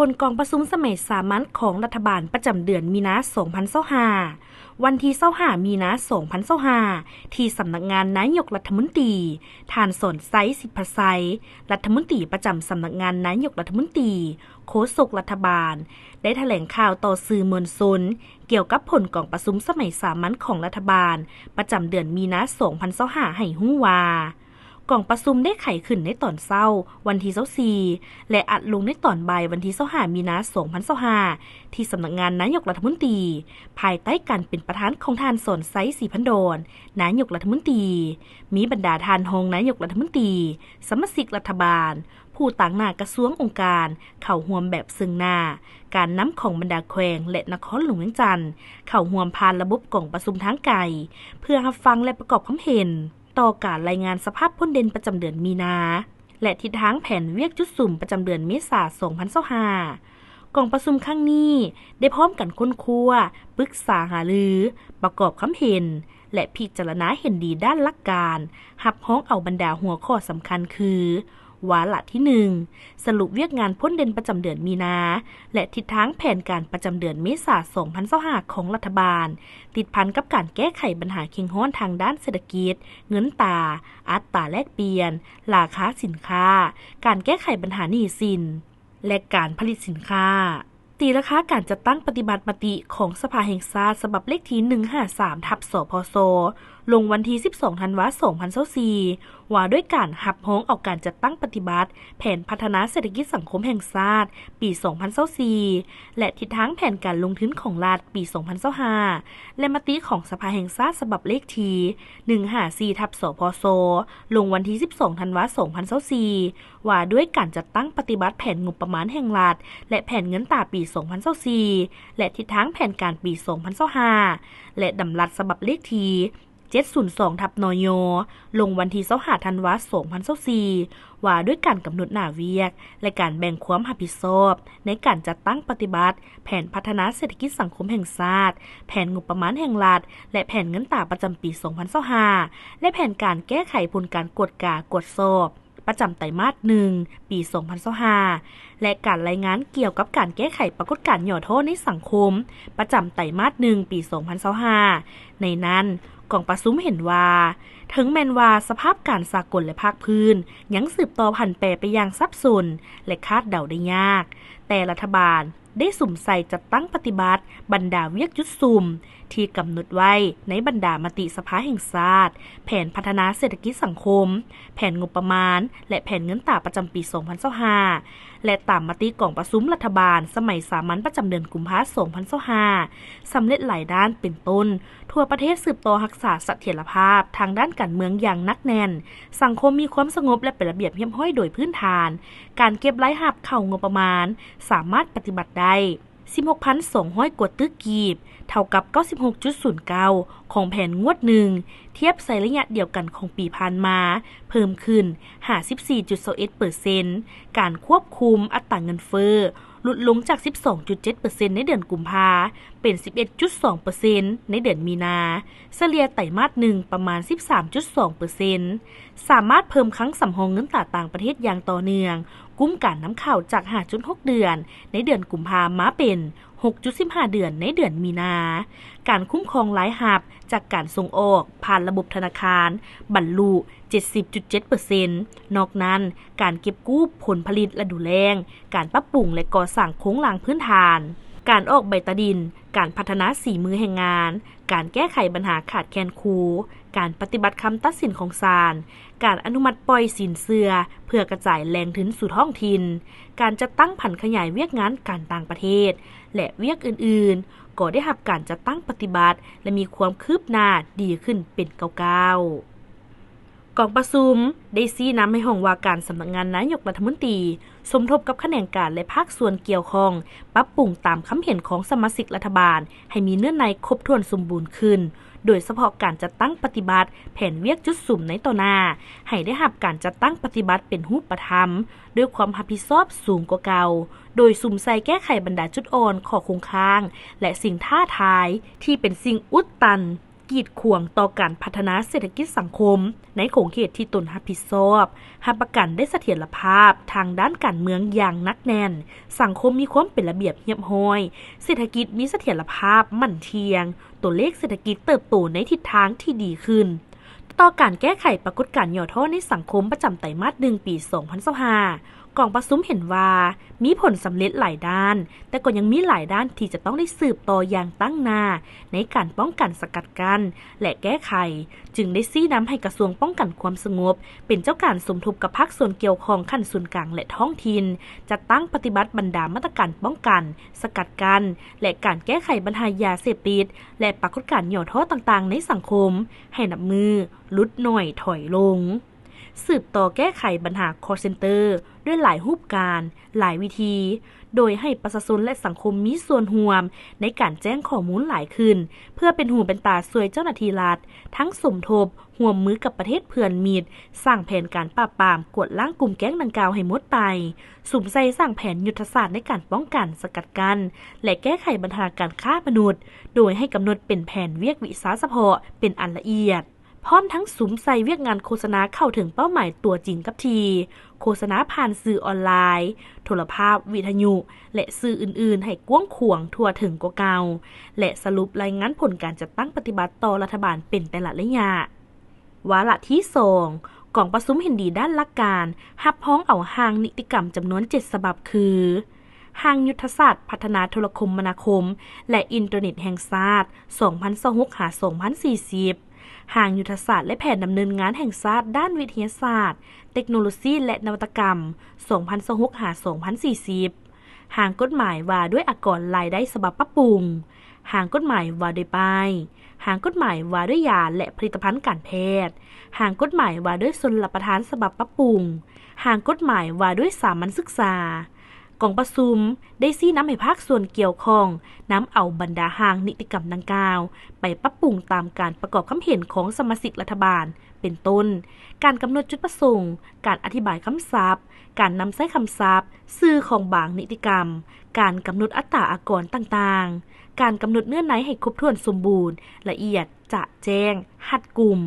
ຜົນກອງປະຊຸມສະໄໝສາມັນຂອງລັດຖະບານປະຈຳເດືອນມີນາ ສອງພັນຊາວຫ້າ ວັນທີ ຊາວຫ້າ ມີນາ ສອງພັນຊາວຫ້າ ທີ່ສຳນັກງານນາຍົກລັດຖະມົນຕີ, ທ່ານ ສອນໄຊ ສິດພະໄຊ ລັດຖະມົນຕີປະຈຳສຳນັກງານນາຍົກລັດຖະມົນຕີ, ໂຄສົກລັດຖະບານ ໄດ້ຖະແຫຼງຂ່າວຕໍ່ສື່ມວນຊົນ ກ່ຽວກັບຜົນກອງປະຊຸມສະໄໝສາມັນຂອງລັດຖະບານ ປະຈຳເດືອນມີນາ ສອງພັນຊາວຫ້າ ໃຫ້ຮູ້ວ່າ, ກອງປະຊຸມໄດ້ໄຂຂຶ້ນໃນຕອນເຊົ້າ ວັນທີ ຊາວສີ່ ແລະ ອັດລົງໃນຕອນບ່າຍ ວັນທີ ຊາວຫ້າ ມີນາ ສອງພັນຊາວຫ້າ ທີ່ສຳນັກງານນາຍົກລັດຖະມົນຕີ, ພາຍໃຕ້ການເປັນປະທານຂອງທ່ານ ສອນໄຊ ສີພັນດອນ ນາຍົກລັດຖະມົນຕີ, ມີບັນດາທ່ານຮອງນາຍົກລັດຖະມົນຕີ, ສະມາຊິກລັດຖະບານ, ຜູ້ຕາງໜ້າກະຊວງອົງການ ເຂົ້າຮ່ວມແບບເຊິ່ງໜ້າ, ການນຳຂອງບັນດາແຂວງ ແລະ ນະຄອນຫຼວງວຽງຈັນ ເຂົ້າຮ່ວມຜ່ານລະບົບກອງປະຊຸມທາງໄກ ເພື່ອຮັບຟັງ ແລະ ປະກອບຄຳເຫັນ ຕໍ່ການລາຍງານສະພາບພົ້ນເດັ່ນປະຈຳເດືອນມີນາ ແລະ ທິດທາງແຜນວຽກຈຸດສຸມປະຈຳເດືອນເມສາ ສອງພັນຊາວຫ້າ. ກອງປະຊຸມຄັ້ງນີ້ໄດ້ພ້ອມກັນຄົ້ນຄວ້າ, ປຶກສາຫາລື, ປະກອບຄຳເຫັນ ແລະ ພິຈາລະນາເຫັນດີດ້ານຫຼັກການ, ຮັບຮອງເອົາບັນດາຫົວຂໍ້ສຳຄັນຄື, ວາລະທີໜຶ່ງ ສະຫຼຸບວຽກງານພົ້ນເດັ່ນປະຈຳເດືອນມີນາ ແລະ ທິດທາງແຜນການປະຈຳເດືອນເມສາ ສອງພັນຊາວຫ້າ ຂອງລັດຖະບານ, ຕິດພັນກັບການແກ້ໄຂບັນຫາເຄັ່ງຮ້ອນທາງດ້ານເສດຖະກິດ, ເງິນຕາ, ອັດຕາແລກປ່ຽນ, ລາຄາສິນຄ້າ, ການແກ້ໄຂບັນຫາໜີ້ສິນ ແລະ ການຜະລິດສິນຄ້າ. ຕີລາຄາການຈັດຕັ້ງປະຕິບັດມະຕິຂອງສະພາແຫ່ງຊາດ ສະບັບເລກທີ ໜຶ່ງຫ້າສາມ ທັບ ສພຊ ລົງວັນທີ ສິບສອງ ທັນວາ ສອງພັນຊາວສີ່ ວ່າດ້ວຍການຮັບຮອງເອົາການຈັດຕັ້ງປະຕິບັດແຜນພັດທະນາເສດຖະກິດສັງຄົມແຫ່ງຊາດ ປີ ສອງພັນຊາວສີ່ ແລະ ທິດທາງແຜນການລົງທຶນຂອງລັດ ປີ ສອງພັນຊາວຫ້າ ແລະ ມະຕິຂອງສະພາແຫ່ງຊາດ ສະບັບເລກທີ ໜຶ່ງຫ້າສີ່ ທັບ ສພຊ ລົງວັນທີ ສິບສອງ ທັນວາ ສອງພັນຊາວສີ່ ວ່າດ້ວຍການຈັດຕັ້ງປະຕິບັດແຜນງົບປະມານແຫ່ງລັດ ແລະ ແຜນເງິນຕາປີ ສອງພັນຊາວສີ່ ແລະ ທິດທາງແຜນການປີ ສອງພັນຊາວຫ້າ ແລະ ດຳລັດສະບັບເລກທີ ເຈັດສູນສອງ ທັບ ນຍ ລົງວັນທີ ຊາວຫ້າ ທັນວາ ສອງພັນຊາວສີ່ ວ່າດ້ວຍການກຳນົດໜ້າວຽກ ແລະ ການແບ່ງຄວາມຮັບຜິດຊອບໃນການຈັດຕັ້ງປະຕິບັດແຜນພັດທະນາເສດຖະກິດສັງຄົມແຫ່ງຊາດ, ແຜນງົບປະມານແຫ່ງລັດ ແລະ ແຜນເງິນຕາປະຈຳປີ ສອງພັນຊາວຫ້າ ແລະ ແຜນການແກ້ໄຂຜົນການກວດກາກວດສອບ ປະຈຳໄຕມາດໜຶ່ງ ປີ ສອງພັນຊາວຫ້າ ແລະ ການລາຍງານກ່ຽວກັບການແກ້ໄຂປາກົດການຫຍໍ້ທໍ້ໃນສັງຄົມ ປະຈຳໄຕມາດໜຶ່ງ ປີ ສອງພັນຊາວຫ້າ. ໃນນັ້ນ, ກອງປະຊຸມເຫັນວ່າ ເຖິງແມ່ນວ່າສະພາບການສາກົນ ແລະ ພາກພື້ນ ຍັງສືບຕໍ່ຜັນແປໄປຢ່າງສັບສົນ ແລະ ຄາດເດົາໄດ້ຍາກ, ແຕ່ລັດຖະບານ ໄດ້ສຸມໃສ່ຈັດຕັ້ງປະຕິບັດບັນດາວຽກຈຸດສຸມທີ່ກຳນົດໄວ້ໃນບັນດາມະຕິສະພາແຫ່ງຊາດ, ແຜນພັດທະນາເສດຖະກິດສັງຄົມ, ແຜນງົບປະມານ ແລະ ແຜນເງິນຕາປະຈຳປີ ສອງພັນຊາວຫ້າ ແລະ ຕາມມະຕິກອງປະຊຸມລັດຖະບານສະໄໝສາມັນປະຈຳເດືອນກຸມພາ ສອງພັນຊາວຫ້າ ສຳເລັດຫຼາຍດ້ານ ເປັນຕົ້ນ ທົ່ວປະເທດສືບຕໍ່ຮັກສາສະຖຽນລະພາບທາງດ້ານການເມືອງຢ່າງໜັກແໜ້ນ, ສັງຄົມມີຄວາມສະຫງົບ ແລະ ເປັນລະບຽບຮຽບຮ້ອຍໂດຍພື້ນຖານ, ການເກັບລາຍຮັບເຂົ້າງົບປະມານສາມາດປະຕິບັດໄດ້ ສິບຫົກພັນສອງຮ້ອຍກວ່າຕື້ກີບ, ເທົ່າກັບ ເກົ້າສິບຫົກຈຸດສູນເກົ້າ ຂອງແຜນງວດໜຶ່ງ, ທຽບໃສ່ໄລຍະດຽວກັນຂອງປີຜ່ານມາ ເພີ່ມຂຶ້ນ ຫ້າສິບສີ່ຈຸດຊາວເອັດເປີເຊັນ. ການຄວບຄຸມອັດຕາເງິນເຟີ້ ຫຼຸດລົງຈາກ ສິບສອງຈຸດເຈັດເປີເຊັນ ໃນເດືອນກຸມພາ ເປັນ ສິບເອັດຈຸດສອງເປີເຊັນ ໃນເດືອນມີນາ, ສະເລ່ຍໄຕມາດໜຶ່ງປະມານ ສິບສາມຈຸດສອງເປີເຊັນ, ສາມາດເພີ່ມຄັງສຳຮອງເງິນຕາຕ່າງປະເທດຢ່າງຕໍ່ເນື່ອງ, ກຸ້ມການນຳເຂົ້າຈາກ ຫ້າຈຸດຫົກເດືອນ ໃນເດືອນກຸມພາ ມາເປັນ ຫົກຈຸດສິບຫ້າເດືອນ ໃນເດືອນມີນາ. ການຄຸ້ມຄອງລາຍຮັບຈາກການສົ່ງອອກຜ່ານລະບົບທະນາຄານ ບັນລຸ ເຈັດສິບຈຸດເຈັດເປີເຊັນ. ນອກນັ້ນ, ການເກັບກູ້ຜົນຜະລິດລະດູແລ້ງ, ການປັບປຸງ ແລະ ກໍ່ສ້າງໂຄງລ່າງພື້ນຖານ, ການອອກໃບຕາດິນ, ການພັດທະນາສີມືແຮງງານ, ການແກ້ໄຂບັນຫາຂາດແຄນຄູ, ການປະຕິບັດຄຳຕັດສິນຂອງສານ, ການອະນຸມັດປ່ອຍສິນເຊື່ອເພື່ອກະຈາຍແຫຼ່ງທຶນສູ່ທ້ອງຖິ່ນ, ການຈັດຕັ້ງຜັນຂະຫຍາຍວຽກງານການຕ່າງປະເທດ ແລະ ວຽກອື່ນໆ ກໍໄດ້ຮັບການຈັດຕັ້ງປະຕິບັດ ແລະ ມີຄວາມຄືບໜ້າດີຂຶ້ນເປັນກ້າວໆ. ກອງປະຊຸມໄດ້ຊີ້ນຳໃຫ້ຫ້ອງວ່າການສຳນັກງານນາຍົກລັດຖະມົນຕີ ສົມທົບກັບຂະແໜງການ ແລະ ພາກສ່ວນກ່ຽວຂ້ອງ ປັບປຸງຕາມຄຳເຫັນຂອງສະມາຊິກລັດຖະບານ ໃຫ້ມີເນື້ອໃນຄົບຖ້ວນສົມບູນຂຶ້ນ, ໂດຍສະເພາະການຈັດຕັ້ງປະຕິບັດແຜນວຽກຈຸດສຸມໃນຕໍ່ໜ້າ ໃຫ້ໄດ້ຮັບການຈັດຕັ້ງປະຕິບັດເປັນຮູບປະທຳ ດ້ວຍຄວາມຮັບຜິດຊອບສູງກວ່າເກົ່າ, ໂດຍສຸມໃສ່ແກ້ໄຂບັນດາຈຸດອ່ອນ, ຂໍ້ຄົງຄ້າງ ແລະ ສິ່ງທ້າທາຍທີ່ເປັນສິ່ງອຸດຕັນ ກີດຂວາງຕໍ່ການພັດທະນາເສດຖະກິດສັງຄົມໃນຂົງເຂດທີ່ຕົນຮັບຜິດຊອບ, ຮັບປະກັນໄດ້ສະຖຽນລະພາບທາງດ້ານການເມືອງຢ່າງໜັກແໜ້ນ, ສັງຄົມມີຄວາມເປັນລະບຽບຮຽບຮ້ອຍ, ເສດຖະກິດມີສະຖຽນລະພາບໝັ້ນທ່ຽງ, ຕົວເລກເສດຖະກິດເຕີບໂຕໃນທິດທາງທີ່ດີຂຶ້ນ. ຕໍ່ການແກ້ໄຂປາກົດການຫຍໍ້ທໍ້ໃນສັງຄົມປະຈຳໄຕມາດໜຶ່ງ ປີສອງພັນຊາວຫ້າ ກອງປະຊຸມເຫັນວ່າມີຜົນສຳເລັດຫຼາຍດ້ານ, ແຕ່ກໍຍັງມີຫຼາຍດ້ານທີ່ຈະຕ້ອງໄດ້ສືບຕໍ່ຢ່າງຕັ້ງໜ້າໃນການປ້ອງກັນ, ສະກັດກັ້ນ ແລະ ແກ້ໄຂ, ຈຶ່ງໄດ້ຊີ້ນຳໃຫ້ກະຊວງປ້ອງກັນຄວາມສະຫງົບເປັນເຈົ້າການສົມທົບກັບພາກສ່ວນກ່ຽວຂ້ອງຂັ້ນສູນກາງ ແລະ ທ້ອງຖິ່ນ, ຈັດຕັ້ງປະຕິບັດບັນດາມາດຕະການປ້ອງກັນ, ສະກັດກັ້ນ ແລະ ການແກ້ໄຂບັນຫາຢາເສບຕິດ ແລະ ປາກົດການຫຍໍ້ທໍ້ຕ່າງໆໃນສັງຄົມ ໃຫ້ນັບມື້ຫຼຸດໜ້ອຍຖອຍລົງ. ສືບຕໍ່ແກ້ໄຂບັນຫາ call center ດ້ວຍຫຼາຍຮູບການ, ຫຼາຍວິທີ, ໂດຍໃຫ້ປະຊາຊົນ ແລະ ສັງຄົມມີສ່ວນຮ່ວມໃນການແຈ້ງຂໍ້ມູນຫຼາຍຂຶ້ນ, ເພື່ອເປັນຫູເປັນຕາຊ່ວຍເຈົ້າໜ້າທີ່ລັດ, ທັງສົມທົບຮ່ວມມືກັບປະເທດເພື່ອນມິດ, ສ້າງແຜນການປາບປາມ, ກວາດລ້າງກຸ່ມແກ້ງດັ່ງກ່າວໃຫ້ໝົດໄປ, ສຸມໃສ່ສ້າງແຜນຍຸດທະສາດໃນການປ້ອງກັນ, ສະກັດກັ້ນ ແລະ ແກ້ໄຂບັນຫາການຄ້າມະນຸດ, ໂດຍໃຫ້ກຳນົດເປັນແຜນວຽກວິຊາສະເພາະເປັນອັນລະອຽດ. ພ້ອມທັງສຸມໃສ່ວຽກງານໂຄສະນາເຂົ້າເຖິງເປົ້າໝາຍຕົວຈິງກັບທີ່, ໂຄສະນາຜ່ານສື່ອອນລາຍ, ໂທລະພາບ, ວິທະຍຸ ແລະ ສື່ອື່ນໆໃຫ້ກວ້າງຂວາງທົ່ວເຖິງກວ່າເກົ່າ ແລະ ສະຫຼຸບລາຍງານຜົນການຈັດຕັ້ງປະຕິບັດຕໍ່ລັດຖະບານເປັນແຕ່ລະໄລຍະ. ວາລະທີສອງ ກອງປະຊຸມເຫັນດີດ້ານຫຼັກການຮັບຮອງເອົາຮ່າງນິຕິກຳຈຳນວນເຈັດສະບັບ ຄື ຮ່າງຍຸດທະສາດພັດທະນາໂທລະຄົມມະນາຄົມ ແລະ ອິນເຕີເນັດແຫ່ງຊາດ ສອງພັນຊາວຫົກ ຫາ ສອງພັນສີ່ສິບ, ຮ່າງຍຸດທະສາດ ແລະ ແຜນດຳເນີນງານແຫ່ງຊາດດ້ານວິທະຍາສາດ, ເຕັກໂນໂລຊີ ແລະ ນະວັດຕະກຳ ສອງພັນຊາວຫົກ ຫາ ສອງພັນສີ່ສິບ, ຮ່າງກົດໝາຍວ່າດ້ວຍອາກອນລາຍໄດ້ສະບັບປັບປຸງ, ຮ່າງກົດໝາຍວ່າດ້ວຍປ້າຍ, ຮ່າງກົດໝາຍວ່າດ້ວຍຢາ ແລະ ຜະລິດຕະພັນການແພດ, ຮ່າງກົດໝາຍວ່າດ້ວຍຊົນລະປະທານສະບັບປັບປຸງ, ຮ່າງກົດໝາຍວ່າດ້ວຍສາມັນສຶກສາ. ກອງປະຊຸມໄດ້ຊີ້ນຳໃຫ້ພາກສ່ວນກ່ຽວຂ້ອງນຳເອົາບັນດາຮ່າງນິຕິກຳດັ່ງກ່າວໄປປັບປຸງຕາມການປະກອບຄຳເຫັນຂອງສະມາຊິກລັດຖະບານ ເປັນຕົ້ນ ການກຳນົດຈຸດປະສົງ, ການອະທິບາຍຄຳສັບ, ການນຳໃຊ້ຄຳສັບ, ຊື່ຂອງບາງນິຕິກຳ, ການກຳນົດອັດຕາອາກອນຕ່າງໆ, ການກຳນົດເນື້ອໃນໃຫ້ຄົບຖ້ວນສົມບູນ, ລະອຽດ, ຈະແຈ້ງ, ຮັດກຸມ,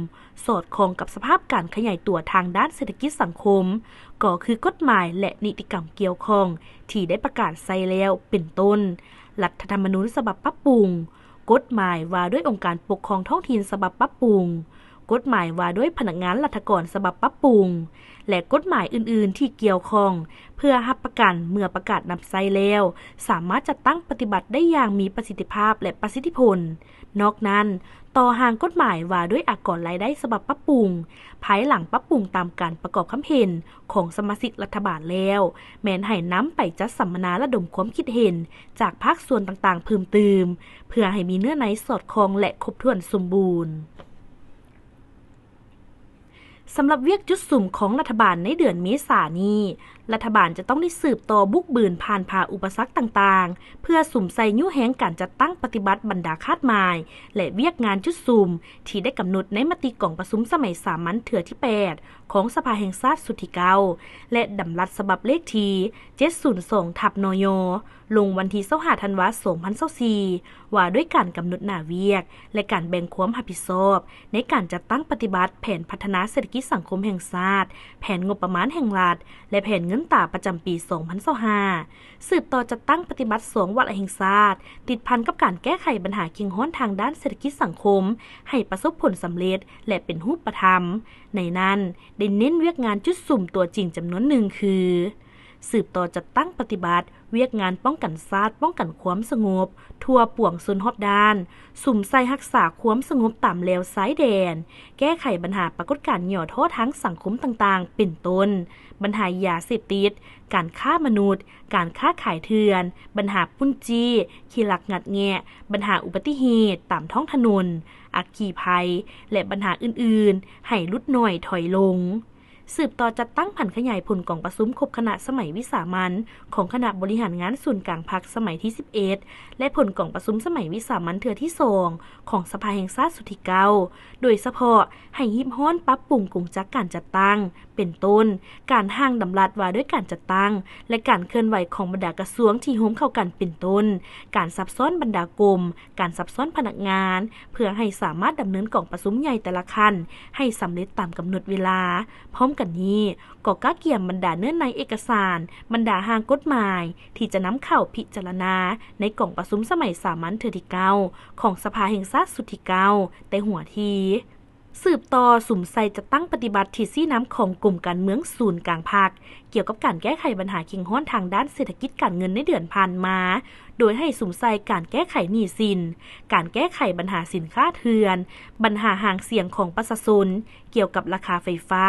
ສອດຄ່ອງກັບສະພາບການຂະຫຍາຍຕົວທາງດ້ານເສດຖະກິດສັງຄົມ, ກໍຄືກົດໝາຍ ແລະ ນິຕິກຳກ່ຽວຂ້ອງທີ່ໄດ້ປະກາດໃຊ້ແລ້ວ ເປັນຕົ້ນ ລັດຖະທຳມະນູນສະບັບປັບປຸງ, ກົດໝາຍວ່າດ້ວຍອົງການປົກຄອງທ້ອງຖິ່ນສະບັບປັບປຸງ, ກົດໝາຍວ່າດ້ວຍພະນັກງານລັດຖະກອນສະບັບປັບປຸງ ແລະ ກົດໝາຍອື່ນໆທີ່ກ່ຽວຂ້ອງ ເພື່ອຮັບປະກັນເມື່ອປະກາດນຳໃຊ້ແລ້ວ ສາມາດຈັດຕັ້ງປະຕິບັດໄດ້ຢ່າງມີປະສິດທິພາບ ແລະ ປະສິດທິຜົນ. ນອກນັ້ນ, ຕໍ່ຮ່າງກົດໝາຍວ່າດ້ວຍອາກອນລາຍໄດ້ສະບັບປັບປຸງ, ພາຍຫຼັງປັບປຸງຕາມການປະກອບຄຳເຫັນຂອງສະມາຊິກລັດຖະບານແລ້ວ, ແມ່ນໃຫ້ນຳໄປຈັດສຳມະນາລະດົມຄວາມຄິດເຫັນຈາກພາກສ່ວນຕ່າງໆເພີ່ມຕື່ມ ເພື່ອໃຫ້ມີເນື້ອໃນສອດຄ່ອງ ແລະ ຄົບຖ້ວນສົມບູນ. ສຳລັບວຽກຈຸດສຸມຂອງລັດຖະບານໃນເດືອນເມສານີ້, ລັດຖະບານຈະຕ້ອງໄດ້ສືບຕໍ່ບຸກບືນຜ່ານຜ່າອຸປະສັກຕ່າງໆ ເພື່ອສຸມໃສ່ຍູ້ແຮງການຈັດຕັ້ງປະຕິບັດບັນດາຄາດໝາຍ ແລະ ວຽກງານຈຸດສຸມທີ່ໄດ້ກຳນົດໃນມະຕິກອງປະຊຸມສະໄໝສາມັນເທື່ອທີແປດ ຂອງສະພາແຫ່ງຊາດຊຸດທີເກົ້າ ແລະ ດຳລັດສະບັບເລກທີເຈັດສູນສອງທັບ ນຍ ລົງວັນທີຊາວຫ້າ ທັນວາ ສອງພັນຊາວສີ່ ວ່າດ້ວຍການກຳນົດໜ້າວຽກ ແລະ ການແບ່ງຄວາມຮັບຜິດຊອບໃນການຈັດຕັ້ງປະຕິບັດແຜນພັດທະນາເສດຖະກິດສັງຄົມແຫ່ງຊາດ, ແຜນງົບປະມານແຫ່ງລັດ ແລະ ແຜນເງິນຕາປະຈຳປີສອງພັນຊາວຫ້າ ສືບຕໍ່ຈັດຕັ້ງປະຕິບັດສອງວາລະແຫ່ງຊາດ ຕິດພັນກັບການແກ້ໄຂບັນຫາເຄັ່ງຮ້ອນທາງດ້ານເສດຖະກິດສັງຄົມໃຫ້ປະສົບຜົນສຳເລັດ ແລະ ເປັນຮູບປະທຳ. ໃນນັ້ນໄດ້ເນັ້ນວຽກງານຈຸດສຸມຕົວຈິງຈຳນວນໜຶ່ງຄື ສືບຕໍ່ຈັດຕັ້ງປະຕິບັດວຽກງານປ້ອງກັນຊາດ, ປ້ອງກັນຄວາມສະຫງົບທົ່ວປວງຊົນຮອບດ້ານ, ສຸມໃສ່ຮັກສາຄວາມສະຫງົບຕາມແລວຊາຍແດນ, ແກ້ໄຂບັນຫາປາກົດການຫຍໍ້ທໍ້ທາງສັງຄົມຕ່າງໆ ເປັນຕົ້ນ ບັນຫາຢາເສບຕິດ, ການຄ້າມະນຸດ, ການຄ້າຂາຍເຖື່ອນ, ບັນຫາປຸ້ນຈີ້, ຂີ້ລັກງັດແງະ, ບັນຫາອຸບັດຕິເຫດຕາມທ້ອງຖະໜົນ, ອັກຄີໄພ ແລະ ບັນຫາອື່ນໆ ໃຫ້ຫຼຸດໜ້ອຍຖອຍລົງ. ສືບຕໍ່ຈັດຕັ້ງຜັນຂະຫຍາຍຜົນກອງປະຊຸມຄົບຄະນະສະໄໝວິສາມັນ ຂອງຄະນະບໍລິຫານງານສູນກາງພັກສະໄໝທີສິບເອັດ ແລະ ຜົນກອງປະຊຸມສະໄໝວິສາມັນເທື່ອທີສອງ ຂອງສະພາແຫ່ງຊາດຊຸດທີເກົ້າ ໂດຍສະເພາະໃຫ້ຮີບຮ້ອນປັບປຸງກົງຈັກການຈັດຕັ້ງ ເປັນຕົ້ນ ການຮ່າງດຳລັດວ່າດ້ວຍການຈັດຕັ້ງ ແລະ ການເຄື່ອນໄຫວຂອງບັນດາກະຊວງທີ່ໂຮມເຂົ້າກັນ ເປັນຕົ້ນ ການສັບຊ້ອນບັນດາກົມ, ການສັບຊ້ອນພະນັກງານ ເພື່ອໃຫ້ສາມາດດຳເນີນກອງປະຊຸມໃຫຍ່ແຕ່ລະຂັ້ນໃຫ້ສຳເລັດຕາມກຳນົດເວລາ. ພ້ອມກັນນີ້ ກໍກະກຽມບັນດາເນື້ອໃນເອກະສານ, ບັນດາຮ່າງກົດໝາຍ ທີ່ຈະນຳເຂົ້າພິຈາລະນາໃນກອງປະຊຸມສະໄໝສາມັນເທື່ອທີເກົ້າ ຂອງສະພາແຫ່ງຊາດຊຸດທີເກົ້າ ແຕ່ຫົວທີ. ສືບຕໍ່ສຸມໃສ່ຈັດຕັ້ງປະຕິບັດທິດຊີ້ນຳຂອງກົມການເມືອງສູນກາງພັກ ກ່ຽວກັບການແກ້ໄຂບັນຫາເຄັ່ງຮ້ອນທາງດ້ານເສດຖະກິດການເງິນໃນເດືອນຜ່ານມາ, ໂດຍໃຫ້ສຸມໃສ່ການແກ້ໄຂໜີ້ສິນ, ການແກ້ໄຂບັນຫາສິນຄ້າເຖື່ອນ, ບັນຫາຫາງສຽງຂອງປະຊາຊົນ ກ່ຽວກັບລາຄາໄຟຟ້າ,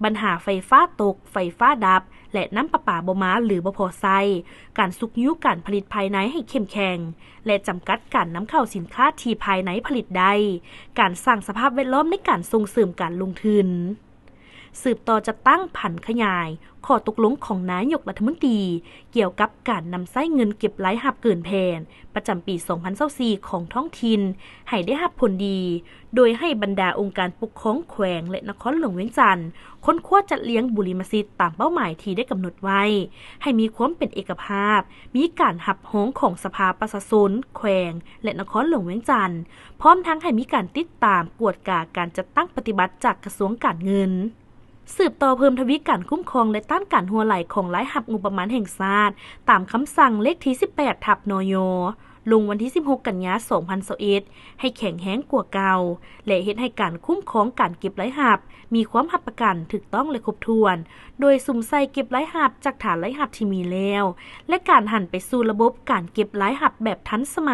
ບັນຫາໄຟຟ້າຕົກ, ໄຟຟ້າດັບ ແລະ ນ້ຳປະປາບໍ່ມາ ຫຼື ບໍ່ພໍໃຊ້, ການຊຸກຍູ້ການຜະລິດພາຍໃນໃຫ້ເຂັ້ມແຂງ ແລະ ຈຳກັດການນຳເຂົ້າສິນຄ້າທີ່ພາຍໃນຜະລິດໄດ້, ການສ້າງສະພາບແວດລ້ອມໃນການສົ່ງເສີມການລົງທຶນ. ສືບຕໍ່ຈັດຕັ້ງຜັນຂະຫຍາຍຂໍ້ຕົກລົງຂອງນາຍົກລັດຖະມົນຕີ ກ່ຽວກັບການນຳໃຊ້ເງິນເກັບລາຍຮັບເກີນແຜນ ປະຈຳປີສອງພັນຊາວສີ່ ຂອງທ້ອງຖິ່ນ ໃຫ້ໄດ້ຮັບຜົນດີ, ໂດຍໃຫ້ບັນດາອົງການປົກຄອງແຂວງ ແລະ ນະຄອນຫຼວງວຽງຈັນ ຄົ້ນຄວ້າຈັດລຽງບຸລິມະສິດຕາມເປົ້າໝາຍທີ່ໄດ້ກຳນົດໄວ້ ໃຫ້ມີຄວາມເປັນເອກະພາບ, ມີການຮັບຮອງຂອງສະພາປະຊາຊົນແຂວງ ແລະ ນະຄອນຫຼວງວຽງຈັນ, ພ້ອມທັງໃຫ້ມີການຕິດຕາມກວດກາການຈັດຕັ້ງປະຕິບັດຈາກກະຊວງການເງິນ. ສືບຕໍ່ເພີ່ມທະວີການຄຸ້ມຄອງ ແລະ ຕ້ານການຮົ່ວໄຫຼຂອງລາຍຮັບງົບປະມານແຫ່ງຊາດ ຕາມຄຳສັ່ງເລກທີສິບແປດ ທັບ ນຍ ລົງວັນທີສິບຫົກ ກັນຍາ ສອງພັນຊາວເອັດ ໃຫ້ແຂງແຮງກວ່າເກົ່າ ແລະ ເຮັດໃຫ້ການຄຸ້ມຄອງການເກັບລາຍຮັບມີຄວາມຮັບປະກັນ, ຖືກຕ້ອງ ແລະ ຄົບຖ້ວນ, ໂດຍສຸມໃສ່ເກັບລາຍຮັບຈາກຖານລາຍຮັບທີ່ມີແລ້ວ ແລະ ການຫັນໄປສູ່ລະບົບການເກັບລາຍຮັບແບບທັນສະໄໝ.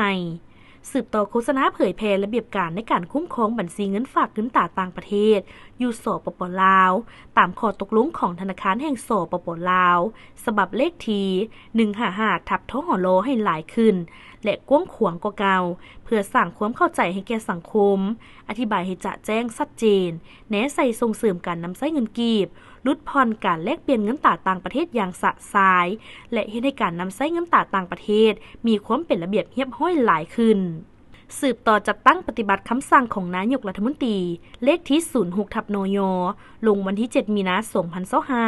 ສືບຕໍ່ໂຄສະນາເຜີຍແຜ່ລະບຽບການໃນການຄຸ້ມຄອງບັນຊີເງິນຝາກເງິນຕາຕ່າງປະເທດ ຢູ່ ສປປ ລາວ ຕາມຂໍ້ຕົກລົງຂອງທະນາຄານແຫ່ງ ສປປ ລາວ ສະບັບເລກທີ ໜຶ່ງຫ້າຫ້າ ທັບ ທຫລ ໃຫ້ຫຼາຍຂຶ້ນ ແລະ ກວ້າງຂວາງກວ່າເກົ່າ ເພື່ອສ້າງຄວາມເຂົ້າໃຈໃຫ້ແກ່ສັງຄົມ, ອະທິບາຍໃຫ້ຈະແຈ້ງຊັດເຈນ, ແນໃສ່ສົ່ງເສີມການນຳໃຊ້ເງິນກີບ, ຫຼຸດຜ່ອນການແລກປ່ຽນເງິນຕາຕ່າງປະເທດຢ່າງຊະຊາຍ ແລະ ເຮັດໃຫ້ການນຳໃຊ້ເງິນຕາຕ່າງປະເທດມີຄວາມເປັນລະບຽບຮຽບຮ້ອຍຫຼາຍຂຶ້ນ. ສືບຕໍ່ຈັດຕັ້ງປະຕິບັດຄຳສັ່ງຂອງນາຍົກລັດຖະມົນຕີ ເລກທີ ສູນຫົກ ທັບ ນຍ ລົງວັນທີ ເຈັດ ມີນາ ສອງພັນຊາວຫ້າ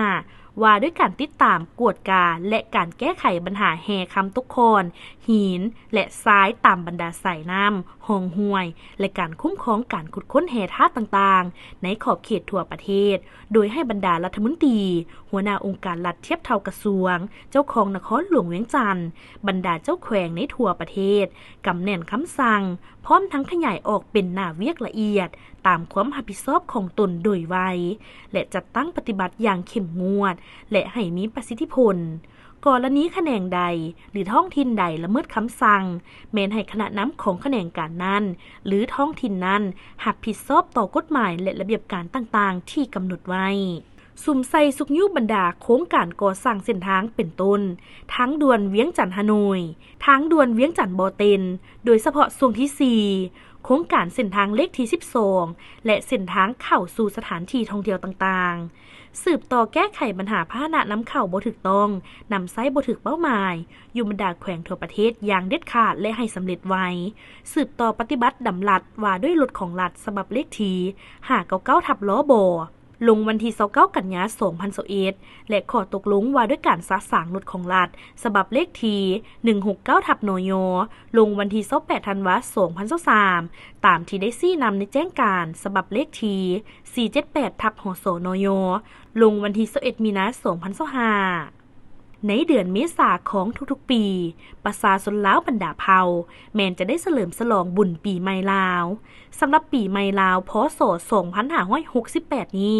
ວ່າດ້ວຍການຕິດຕາມ, ກວດກາ ແລະ ການແກ້ໄຂບັນຫາແຮ່ຄຳຕົກຂ້ອນ, ຫີນ ແລະ ຊາຍຕາມບັນດາສາຍນ້ຳ, ຮ່ອງຫ້ວຍ ແລະ ການຄຸ້ມຄອງການຂຸດຄົ້ນແຮ່ທາດຕ່າງໆ ໃນຂອບເຂດທົ່ວປະເທດ, ໂດຍໃຫ້ບັນດາລັດຖະມົນຕີ, ຫົວໜ້າອົງການລັດທຽບເທົ່າກະຊວງ, ເຈົ້າຄອງນະຄອນຫຼວງວຽງຈັນ, ບັນດາເຈົ້າແຂວງໃນທົ່ວປະເທດ ກຳແໜ້ນຄຳສັ່ງ, ພ້ອມທັງຂະຫຍາຍອອກເປັນໜ້າວຽກລະອຽດ ຕາມຄວາມຮັບຜິດຊອບຂອງຕົນໂດຍໄວ ແລະ ຈັດຕັ້ງປະຕິບັດຢ່າງເຂັ້ມງວດ ແລະ ໃຫ້ມີປະສິດທິຜົນ. ກໍລະນີຂະແໜງໃດ ຫຼື ທ້ອງຖິ່ນໃດລະເມີດຄຳສັ່ງ, ແມ່ນໃຫ້ຄະນະນຳຂອງຂະແໜງການນັ້ນ ຫຼື ທ້ອງຖິ່ນນັ້ນ ຮັບຜິດຊອບຕໍ່ກົດໝາຍ ແລະ ລະບຽບການຕ່າງໆທີ່ກຳນົດໄວ້. ສຸມໃສ່ຊຸກຍູ້ບັນດາໂຄງການກໍ່ສ້າງເສັ້ນທາງ ເປັນຕົ້ນ ທາງດ່ວນວຽງຈັນ-ຮ່າໂນ້ຍ, ທາງດ່ວນວຽງຈັນ-ບໍ່ເຕັນ, ໂດຍສະເພາະຊ່ວງທີສີ່ ໂຄງການເສັ້ນທາງເລກທີສິບສອງ ແລະ ເສັ້ນທາງເຂົ້າສູ່ສະຖານທີ່ທ່ອງທ່ຽວຕ່າງໆ. ສືບຕໍ່ແກ້ໄຂບັນຫາພາຫະນະນຳເຂົ້າບໍ່ຖືກຕ້ອງ, ນຳໃຊ້ບໍ່ຖືກເປົ້າໝາຍ ຢູ່ບັນດາແຂວງທົ່ວປະເທດຢ່າງເດັດຂາດ ແລະ ໃຫ້ສຳເລັດໄວ. ສືບຕໍ່ປະຕິບັດດຳລັດວ່າດ້ວຍລົດຂອງລັດ ສະບັບເລກທີ ຫ້າເກົ້າເກົ້າ ທັບ ລບ ລົງວັນທີ ຊາວເກົ້າ ກັນຍາ ສອງພັນຊາວເອັດ ແລະ ຂໍ້ຕົກລົງວ່າດ້ວຍການສະສາງລົດຂອງລັດ ສະບັບເລກທີ ໜຶ່ງຫົກເກົ້າ ທັບ ນຍ ລົງວັນທີ ຊາວແປດ ທັນວາ ສອງພັນຊາວສາມ ຕາມທີ່ໄດ້ຊີ້ນຳໃນແຈ້ງການ ສະບັບເລກທີ ສີ່ເຈັດແປດ ທັບ ຫສ ນຍ ລົງວັນທີ ຊາວເອັດ ມີນາ ສອງພັນຊາວຫ້າ. ໃນເດືອນເມສາຂອງທຸກໆປີ, ປະຊາຊົນລາວບັນດາເຜົ່າ ແມ່ນຈະໄດ້ສະເຫຼີມສະຫຼອງບຸນປີໃໝ່ລາວ. ສຳລັບປີໃໝ່ລາວ ພ.ສ. ສອງພັນຫ້າຮ້ອຍຫົກສິບແປດນີ້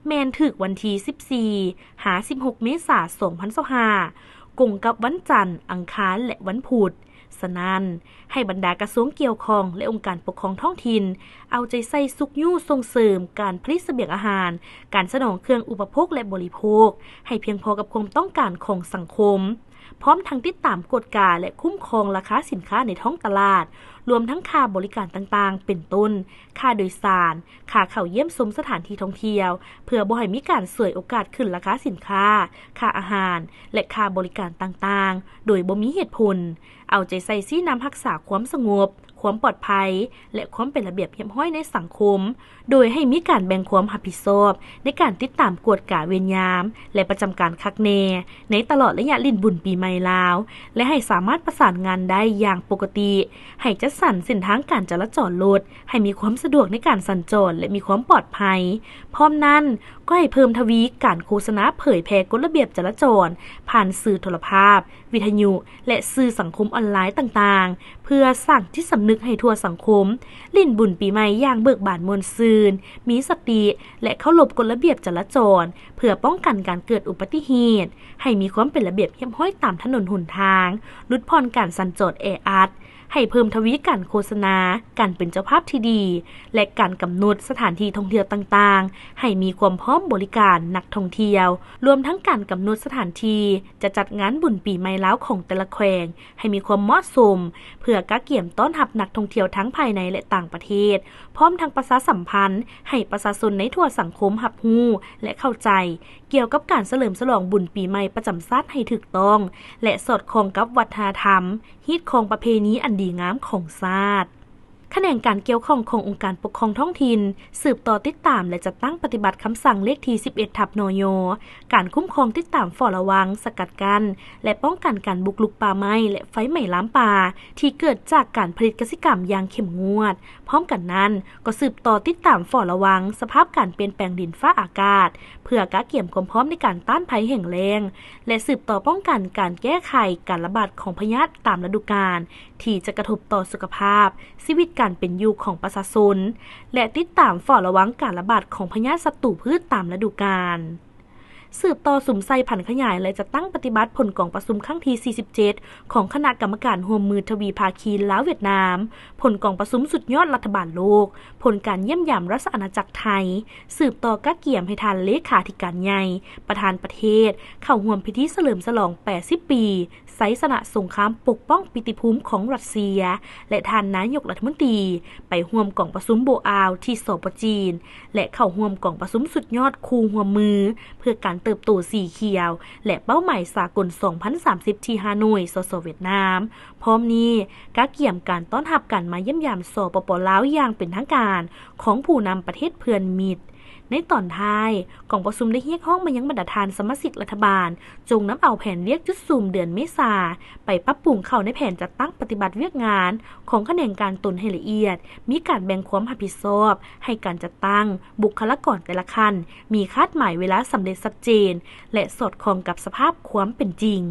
ແມ່ນຖືກວັນທີ ສິບສີ່ ຫາ ສິບຫົກ ເມສາ ສອງພັນຊາວຫ້າ ກົງກັບວັນຈັນ, ອັງຄານ ແລະ ວັນພຸດ. ສະນັ້ນ, ໃຫ້ບັນດາກະຊວງກ່ຽວຂ້ອງ ແລະ ອົງການປົກຄອງທ້ອງຖິ່ນ ເອົາໃຈໃສ່ຊຸກຍູ້ສົ່ງເສີມການຜະລິດສະບຽງອາຫານ, ການສະໜອງເຄື່ອງອຸປະໂພກ ແລະ ບໍລິໂພກ ໃຫ້ພຽງພໍກັບຄວາມຕ້ອງການຂອງສັງຄົມ. ພ້ອມທັງຕິດຕາມກວດກາ ແລະ ຄຸ້ມຄອງລາຄາສິນຄ້າໃນທ້ອງຕະຫຼາດ, ລວມທັງຄ່າບໍລິການຕ່າງໆ ເປັນຕົ້ນ ຄ່າໂດຍສານ, ຄ່າເຂົ້າຢ້ຽມຊົມສະຖານທີ່ທ່ອງທ່ຽວ, ເພື່ອບໍ່ໃຫ້ມີການສວຍໂອກາດຂຶ້ນລາຄາສິນຄ້າ, ຄ່າອາຫານ ແລະ ຄ່າບໍລິການຕ່າງໆ ໂດຍບໍ່ມີເຫດຜົນ. ເອົາໃຈໃສ່ຊີ້ນຳຮັກສາຄວາມສະຫງົບ, ຄວາມປອດໄພ ແລະ ຄວາມເປັນລະບຽບຮຽບຮ້ອຍໃນສັງຄົມ, ໂດຍໃຫ້ມີການແບ່ງຄວາມຮັບຜິດຊອບໃນການຕິດຕາມກວດກາເວນຍາມ ແລະ ປະຈຳການຄັກແນ່ ໃນຕະຫຼອດໄລຍະຫຼິ້ນບຸນປີໃໝ່ລາວ ແລະ ໃຫ້ສາມາດປະສານງານໄດ້ຢ່າງປົກກະຕິ, ໃຫ້ຈັດສັນເສັ້ນທາງການຈະລາຈອນລົດ ໃຫ້ມີຄວາມສະດວກໃນການສັນຈອນ ແລະ ມີຄວາມປອດໄພ. ພ້ອມນັ້ນ, ກໍໃຫ້ເພີ່ມທະວີການໂຄສະນາເຜີຍແຜ່ກົດລະບຽບຈະລາຈອນ ຜ່ານສື່ໂທລະພາບ, ວິທະຍຸ ແລະ ສື່ສັງຄົມອອນລາຍຕ່າງໆ ເພື່ອສ້າງຈິດສຳນຶກໃຫ້ທົ່ວສັງຄົມ ຫຼິ້ນບຸນປີໃໝ່ຢ່າງເບີກບານມ່ວນຊື່ນ, ມີສະຕິ ແລະ ເຄົາລົບກົດລະບຽບຈະລາຈອນ ເພື່ອປ້ອງກັນການເກີດອຸບັດຕິເຫດ, ໃຫ້ມີຄວາມເປັນລະບຽບຮຽບຮ້ອຍຕາມຖະໜົນຫົນທາງ, ຫຼຸດຜ່ອນການສັນຈອນແອອັດ, ໃຫ້ເພີ່ມທະວີການໂຄສະນາ, ການເປັນເຈົ້າພາບທີ່ດີ ແລະ ການກຳນົດສະຖານທີ່ທ່ອງທ່ຽວຕ່າງໆ ໃຫ້ມີຄວາມພ້ອມບໍລິການນັກທ່ອງທ່ຽວ, ລວມທັງການກຳນົດສະຖານທີ່ຈະຈັດງານບຸນປີໃໝ່ລາວຂອງແຕ່ລະແຂວງ ໃຫ້ມີຄວາມເໝາະສົມ ເພື່ອກະກຽມຕ້ອນຮັບນັກທ່ອງທ່ຽວທັງພາຍໃນ ແລະ ຕ່າງປະເທດ, ພ້ອມທັງປະຊາສຳພັນໃຫ້ປະຊາຊົນໃນທົ່ວສັງຄົມຮັບຮູ້ ແລະ ເຂົ້າໃຈ ກ່ຽວກັບການສະເຫຼີມສະຫຼອງບຸນປີໃໝ່ປະຈຳຊາດໃຫ້ຖືກຕ້ອງ ແລະ ສອດຄ່ອງກັບວັດທະນະທຳ, ຮີດຄອງປະເພນີອັນດີງາມຂອງຊາດ. ຂະແໜງການກ່ຽວຂ້ອງຂອງອົງການປົກຄອງທ້ອງຖິ່ນ ສືບຕໍ່ຕິດຕາມ ແລະ ຈັດຕັ້ງປະຕິບັດຄຳສັ່ງເລກທີສິບເອັດ ທັບ ນຍ ການຄຸ້ມຄອງ, ຕິດຕາມ, ເຝົ້າລະວັງ, ສະກັດກັ້ນ ແລະ ປ້ອງກັນການບຸກລຸກປ່າໄມ້ ແລະ ໄຟໄໝ້ລາມປ່າ ທີ່ເກີດຈາກການຜະລິດກະສິກຳຢ່າງເຂັ້ມງວດ. ພ້ອມກັນນັ້ນ, ກໍສືບຕໍ່ຕິດຕາມ, ເຝົ້າລະວັງສະພາບການປ່ຽນແປງດິນຟ້າອາກາດ ເພື່ອກະກຽມຄວາມພ້ອມໃນການຕ້ານໄພແຫ້ງແລ້ງ ແລະ ສືບຕໍ່ປ້ອງກັນການແກ້ໄຂການລະບາດຂອງພະຍາດຕາມລະດູການ ທີ່ຈະກະທົບຕໍ່ສຸຂະພາບ, ຊີວິດການເປັນຢູ່ຂອງປະຊາຊົນ ແລະ ຕິດຕາມເຝົ້າລະວັງການລະບາດຂອງພະຍາດສັດຕູພືດຕາມລະດູການ. ສືບຕໍ່ສຸມໃສ່ຜັນຂະຫຍາຍ ແລະ ຈັດຕັ້ງປະຕິບັດຜົນກອງປະຊຸມຄັ້ງທີສີ່ສິບເຈັດ ຂອງຄະນະກຳມະການຮ່ວມມືທະວີພາຄີລາວ-ຫວຽດນາມ, ຜົນກອງປະຊຸມສຸດຍອດລັດຖະບານໂລກ, ຜົນການຢ້ຽມຢາມລາຊະອານາຈັກໄທ, ສືບຕໍ່ກະກຽມໃຫ້ທ່ານເລຂາທິການໃຫຍ່ ປະທານປະເທດ ເຂົ້າຮ່ວມພິທີສະເຫຼີມສະຫຼອງແປດສິບປີ ໄຊຊະນະສົງຄາມປົກປ້ອງກິດຕິພູມຂອງລັດເຊຍ ແລະ ທ່ານນາຍົກລັດຖະມົນຕີ ໄປຮ່ວມກອງປະຊຸມໂບອາວທີ່ ສປ ຈີນ ແລະ ເຂົ້າຮ່ວມກອງປະຊຸມສຸດຍອດຄູ່ຮ່ວມມື ເພື່ອການເຕີບໂຕສີຂຽວ ແລະ ເປົ້າໝາຍສາກົນສອງພັນສາມສິບ ທີ່ຮ່າໂນ້ຍ ສສ ຫວຽດນາມ. ພ້ອມນີ້, ກະກຽມການຕ້ອນຮັບການມາຢ້ຽມຢາມ ສປປ ລາວ ຢ່າງເປັນທາງການຂອງຜູ້ນຳປະເທດເພື່ອນມິດ. ໃນຕອນທ້າຍ, ກອງປະຊຸມໄດ້ຮຽກຮ້ອງມາຍັງບັນດາທ່ານສະມາຊິກລັດຖະບານ ຈົ່ງນຳເອົາແຜນວຽກຈຸດສຸມເດືອນເມສາ ໄປປັບປຸງເຂົ້າໃນແຜນຈັດຕັ້ງປະຕິບັດວຽກງານຂອງຂະແໜງການຕົນໃຫ້ລະອຽດ, ມີການແບ່ງຄວາມຮັບຜິດຊອບໃຫ້ການຈັດຕັ້ງ, ບຸກຄະລາກອນແຕ່ລະຂັ້ນມີຄາດໝາຍເວລາສຳເລັດຊັດເຈນ ແລະ ສອດຄ່ອງກັບສະພາບຄວາມເປັນຈິງ.